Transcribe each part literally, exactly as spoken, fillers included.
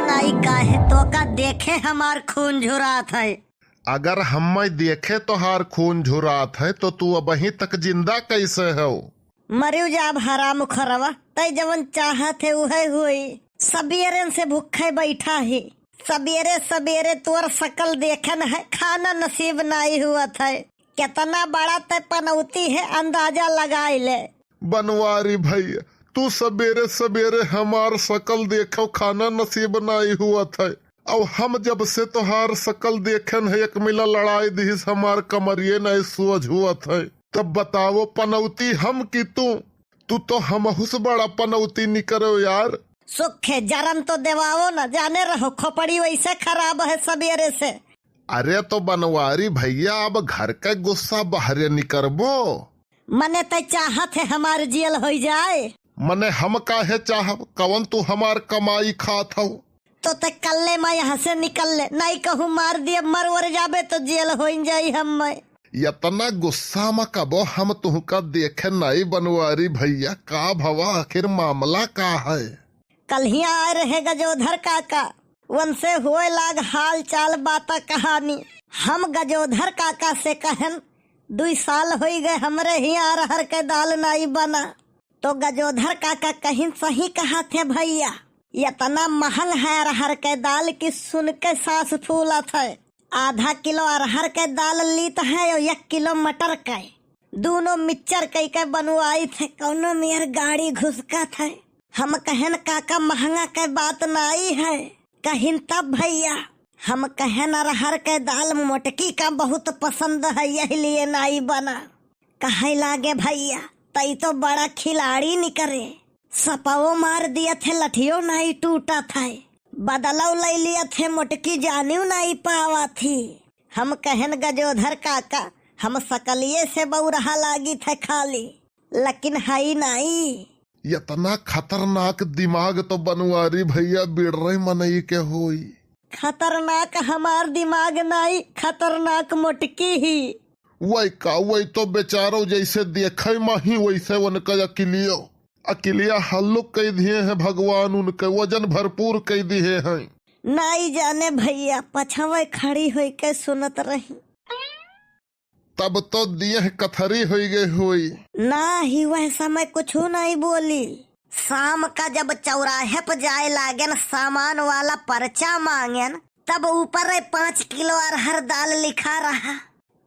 नाई काहे तोका देखे हमार खून झुरात है। अगर हम्मै देखे तोहार खून झुरात है, तो तू अबहीं तक जिंदा कैसे हो? मरियो जाब हराम खोरवा, तै जवन चाहत है उहै होई। सबेरन से भूखे बैठा ही, सबेरे सबेरे तोर सकल देखन है, खाना नसीब नाई हुअत है। केतना बड़ा तै पनौती है, अंदाजा लगाइ ले। बनवारी भैया, तू सबेरे सबेरे हमार सकल देखो, खाना नसीब नाई हुअत है। अब हम जब से तोहार सकल देखेन है, एक मिला लड़ाई दिहिस, हमार कमरिये नाई सोझ हुअत है। तब बताओ पनौती हम कि तू? तू तो हमहू से बड़ा पनौती निकरो यार। सुखे जरन तो देवाओ न, जाने रहो खोपड़ी वैसे खराब है सबेरे से। अरे तो बनवारी भैया, अब घर के गुस्सा बहरे निकरबो। मने तै चाहत है हमार जेल होइ जाए? मने हम काहे चाहब? कवन तू हमार कमाई खात हौ? तो तै कल्ले मा यहाँ से निकल ले, नाई कहूँ मार दिए, मर वर जाबे तो जेल होइ जाई हम्मै। यतना गुस्सा मा कबो हम तुहका देखे नाई बनवारी भैया, का भवा, आखिर मामला का है? कल्हिया आए रहे गजोधर काका, वनसे होए लाग हाल चाल बाता कहानी। हम गजोधर काका से कहन, दुई साल होई गए हमरे हियाँ अरहर के दाल नाई बना। तो गजोधर काका कहिन, सही कहत है भैया, यतना महंग है अरहर के दाल कि सुन के सांस फूलत है। आधा किलो अरहर के दाल लीत है और एक किलो मटर के, दूनो मिक्सचर कई के बनवाइत है, कौनो मेर गाड़ी घुसकत है। हम कहन काका महंगा के बात नाई है, कहिन तब भैया? हम कहन अरहर के दाल मोटकी का बहुत पसंद है, यही लिए नाई बना। कहै लागे भैया, तई तो बड़ा खिलाड़ी निकरे, सपवो मार दियत है, लठियो नाई टूटत है, बदलौ लै लियत है, मोटकी जानियो नाई पावत ही। हम कहन गजोधर काका, हम सकलिए से बौरहा लागित है खाली, लेकिन हई नाई। यतना खतरनाक दिमाग तो बनवारी भैया बिड़रे मनई के होई। खतरनाक हमार दिमाग नाई, खतरनाक मोटकी ही। वै का, वै तो बेचारो जैसे देखै मा ही वैसे उनका अकिलियो, अकिलिया हल्लुक कई दिए हैं भगवान, उनके वजन भरपूर कई दिए हैं। नाई जाने भैया, पछवै खड़ी होई के सुनत रही। तब तो दियह कथरी होई गई होई। ना ही वह समय कुछ नहीं बोली। शाम का जब चौराहे पर जाए लागेन, सामान वाला पर्चा मांगेन, तब ऊपर पाँच किलो अरहर दाल लिखा रहा।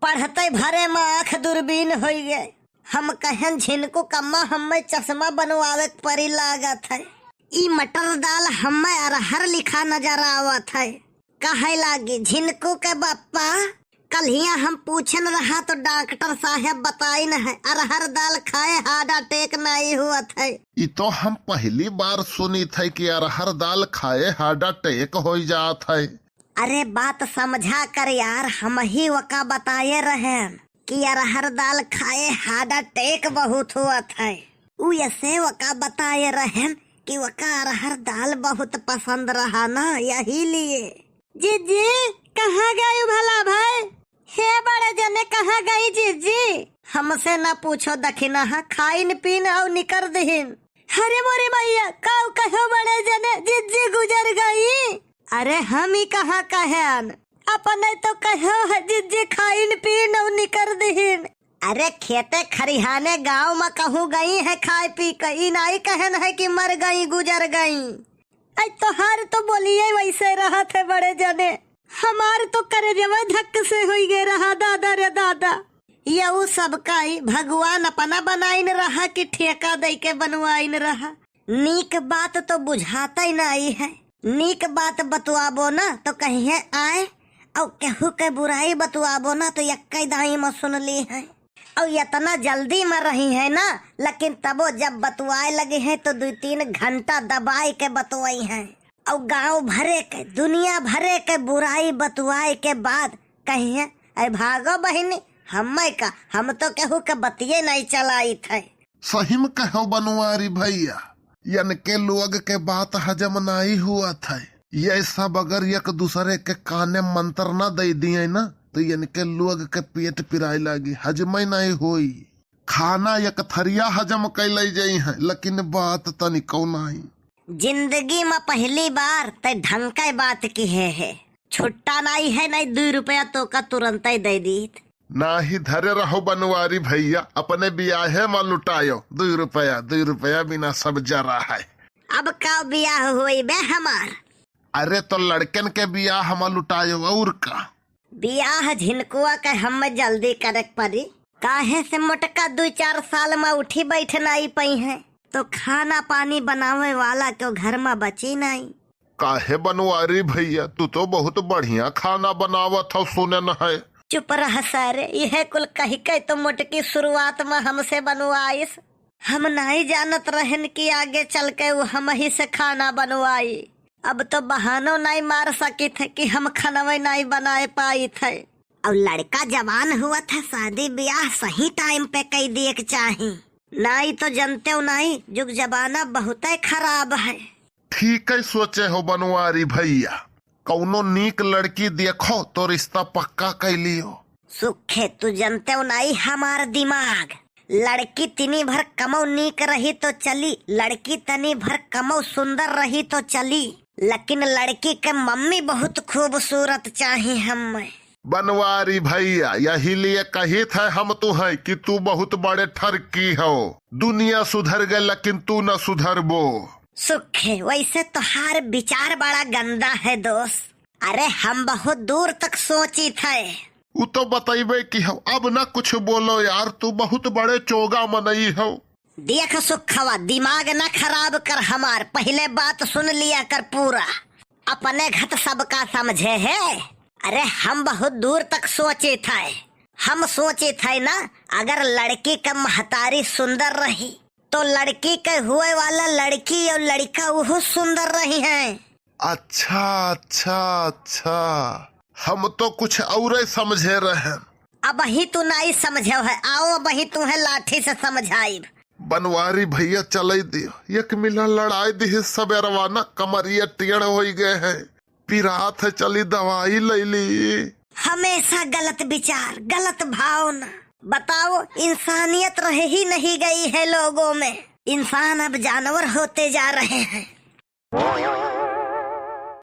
पढ़ते भरे मा आँख दूरबीन होई गए। हम कहन, झिनकू कम्मा, हम्मे चश्मा बनवावे के परी लागत है। ई मटर दाल हम्मे अरहर लिखा नजर आवत है। कहै लागी, झिनकू के बप्पा, कल्हिया हम पूछन रहा तो डॉक्टर साहेब बताइन है, अरहर दाल खाए हार्ट अटैक नाई हुअत है। ई तो हम पहली बार सुनित है कि अरहर दाल खाए हार्ट अटैक होइ जात है। अरे बात समझा कर यार, हमही वका बताए रहेन कि अरहर दाल खाए हार्ट अटैक बहुत हुअत है। उ ऐसे वका बताए रहेन कि वका अरहर दाल बहुत पसंद रहा ना, यही लिए। जीजी, कहाँ गयू भला भाई? हे बड़े जने, कहाँ गई जीजी? हमसे ना पूछो दखिनहा, खाइन पीन अउ निकर दिहिन। अरे मोरे मैया, काउ कहो बड़े जने, जीजी गुजर गई। अरे हम ही कहाँ कहेन, अपने तो कहो है जीजी खाइन पीन अउ निकर दिहिन। अरे खेते खरिहाने गाँव मा कहूँ गई है खाए पी के, ई नाई कहेन है कि मर गई, गुजर गई। आई तोहार तो बोलिए वैसे रहत है बड़े जने, हमार तो करेजवा धक से होई गए रहा दादा रे दादा। यहू सब काई भगवान अपना बनाइन रहा कि ठेका दे के बनवाइन रहा। नीक बात तो बुझाता ही नाई है, नीक बात बतुआबो ना तो कहिए आए, अउ केहू के बुराई बतुआबो ना तो यक्कै दाई मा सुन ली है। अउ यतना जल्दी मा रही है ना, लेकिन तबो जब बतुआए लगी है तो दुई तीन घंटा दबाए के बतुआई है। अउ गाँव भरे के, दुनिया भरे के बुराई बतुआए के बाद कहिए, "ऐ भागो बहिनी, हम्मै का, हम तो केहू के बतिये नाई चलाइत है।" सही में कहो बनवारी भैया, यनके लोग के बात हजम नाई हुअत है। ये सब अगर एक दूसरे के काने मंत्र ना दे दिए ना, तो यनके लोग के पेट पिराए लागी, हजमे नाई होई। खाना एक थरिया हजम कैले जाई है, लेकिन बात तनिको नाई। जिंदगी मा पहली बार तै ढंग कै बात किहे है। छुट्टा नाई है, नाई दुई रुपया तोका तुरंतै दै दीत। नाही धरे रहो बनवारी भैया, अपने बियाहे मा लुटायो। दुई रुपया, दुई रुपया बिना सब जरा है। अब का बियाह होई बे हमार? अरे तो लड़कन के बियाह मा लुटायो, और का? बियाह झिनकुआ के हम्मे जल्दी करे के पड़ी, काहे से मोटका दुई चार साल मा उठी बैठ नाई पइहैं, तो खाना पानी बनावे वाला के घर मा बची नाई। काहे बनवारी भैया, तू तो बहुत बढ़िया खाना बनावत हौ, सुनेन है। चुप रह सारे, इहे कुल कहि के तो मोटकी शुरुआत मा हमसे बनवाइस। हम नाई जानत रहेन कि आगे चल के उ हमही से खाना बनवाई। अब तो बहानो नाई मार सकित है कि हम खनवै नाई बनाए पाइत है। और लड़का जवान हुआ था, शादी ब्याह सही टाइम पे कई दिए के चाही। नाई तो जनते हो नाई, जुग जमाना बहुतै खराब है। ठीक है सोचे हो बनवारी भैया, कौनो नीक लड़की देखो तो रिश्ता पक्का कइ लियो। सुखे, तू जनते हो नाई हमार दिमाग। लड़की तनी भर कमौ नीक रही तो चली, लड़की तनी भर कमौ सुंदर रही तो चली, लेकिन लड़की के मम्मी बहुत खूबसूरत चाही हम्मे। बनवारी भैया, यही लिए कहित है हम तुहैं कि तू बहुत बड़े ठरकी हो। दुनिया सुधर गए लेकिन तू न सुधरबो। सुखे, वैसे तोहार विचार बड़ा गंदा है दोस्त। अरे हम बहुत दूर तक सोचित है। उ तो बतैबे की हो, अब ना कुछ बोलो यार, तू बहुत बड़े चोगा मनई हो। देख सुखवा, दिमाग ना खराब कर हमार, पहिले बात सुन लिया कर पूरा। अपने घत सबका समझे है। अरे हम बहुत दूर तक सोचित है। हम सोचित है ना, अगर लड़की के महतारी सुंदर रही तो लड़की के हुए वाला लड़की और लड़का उहो सुंदर रही हैं। अच्छा, अच्छा, अच्छा, हम तो कुछ औरै समझे रहेन। अबहीं तू नाई समझो है, आओ अबहीं तुहैं लाठी से समझाइब। बनवारी भैया चलै दियो, एक मिला लड़ाई दिहे सबेरवा ना, कमरिया टेढ़ होइ गए है, पिरात है, चली दवाई लै ली। हमेशा गलत विचार, गलत भावना। बताओ, इंसानियत रह ही नहीं गई है लोगों में। इंसान अब जानवर होते जा रहे हैं।